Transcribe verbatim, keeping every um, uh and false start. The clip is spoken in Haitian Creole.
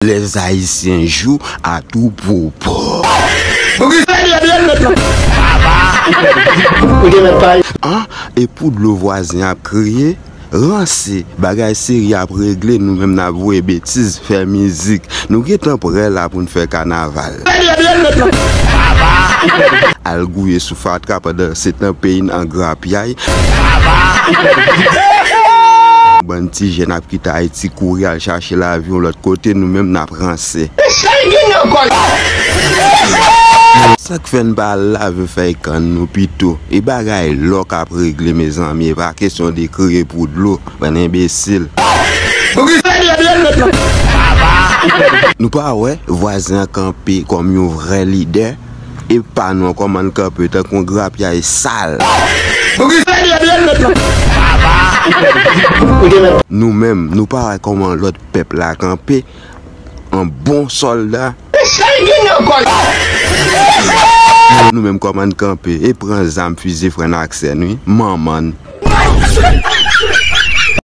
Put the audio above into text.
Les Haïtiens jouent à tout propos. An, e pou dlo vwazen ap kriye, ranse, bagay serye ap regle, nou menm n ap voye betiz, fè mizik. Nou gentan prè la pou n fè kanaval. Al gouye sou fatra pandan se tan peyi n an grapyay. Bann ti jèn ap kite Ayiti kouri al chache lavi yon lòt kote, nou menm n ap ranse. Sa k fè n pa al lave fèy kann nou pito? E bagay lò k ap regle, mezanmi, e pa kesyon de kriye pou dlo, bann enbesil. Nou pa wè vwazen an kanpe kòm yon vrè lidè? E pa nou an kòman n kanpe tankou yon grapyay sal. Nou menm, nou pa wè kòman lòt pèp la kanpe an bon sòlda? Nou menm kòman n kanpe? E pran zam, fizi, frè n ak sè n, wi, manman n.